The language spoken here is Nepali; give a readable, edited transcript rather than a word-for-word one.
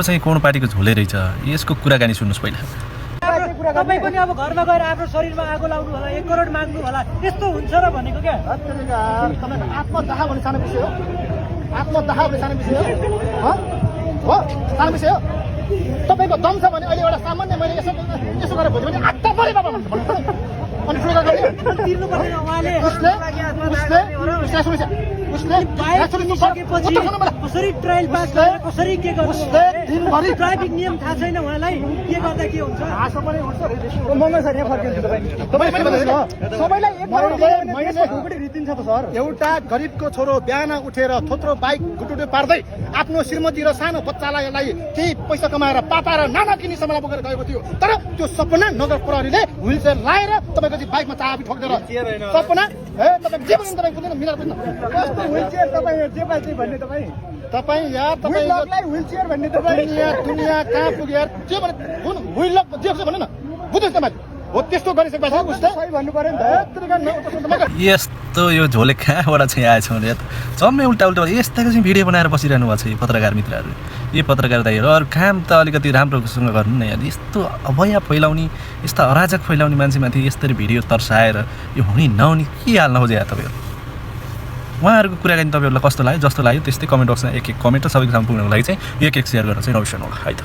चाहिँ कुन पार्टीको झोले रहेछ यसको कुराकानी सुन्नुस् पहिला तपाईँ पनि अब घरमा गएर आफ्नो शरीरमा आगो लाउनु होला 1 करोड माग्नु होला यस्तो हुन्छ र भनेको क्या आत्मदाह भन्ने सानो विषय हो आत्मदाह भन्ने सानो विषय हो सानो विषय हो तपाईँको दम छ भने अहिले एउटा सामान्य मैले यसो गरेर भोलि भने आत्ता परे बाबा भन्नु अनि ठुलो गर्ने तिर्नु पर्दैन उहाँले कसरी ट्रायल पास गरेर कसरी के गर्नु ट्राफिक नियम थाहा छैन उहाँलाई के गर्दा के हुन्छ एउटा गरिबको छोरो बिहान उठेर थोत्रो बाइक गुटुटे पार्दै आफ्नो श्रीमती र सानो बच्चालाई केही पैसा कमाएर पापा र नाना किनीसम्म बोकेर गएको थियो तर त्यो सपना नगर प्रहरीले व्हील चेयर लाएर तपाईँको चाहिँ बाइकमा चाबी ठोकेर सपना तपाईँ जे पनि तपाईँ कुदैन मिलाएर पनि कस्तो व्हील चेयर तपाईँ जे बाजे भन्ने तपाईँ यार तपाईँ व्हील चेयर भन्ने तपाईँ दुनियाँ कहाँ पुग्यो यार जे भने व्हील लक जे छ भने न बुझ्नुहोस् तपाईँले हो त्यस्तो गरिसकेपछि उसले सही भन्नु पर्यो नि त यस्तो यो झोले कहाँबाट चाहिँ आएछ भने जम्मै उल्टा उल्टा यस्ताको चाहिँ भिडियो बनाएर बसिरहनु भएको छ यो पत्रकार मित्रहरू यो पत्रकारिताहरू अरू काम त अलिकति राम्रोसँग गर्नु न यार यस्तो अभया फैलाउने यस्ता अराजक फैलाउने मान्छेमाथि यसरी भिडियो तर्साएर यो हुने नहुने के हाल्न खोजे तपाईँहरू उहाँहरूको कुराकानी तपाईँहरूलाई कस्तो लाग्यो जस्तो लाग्यो त्यस्तै कमेन्ट बक्समा एक कमेन्ट र सबैको सामु पुग्नको लागि चाहिँ एक सेयर गर्न चाहिँ नबिर्सनु होला है त।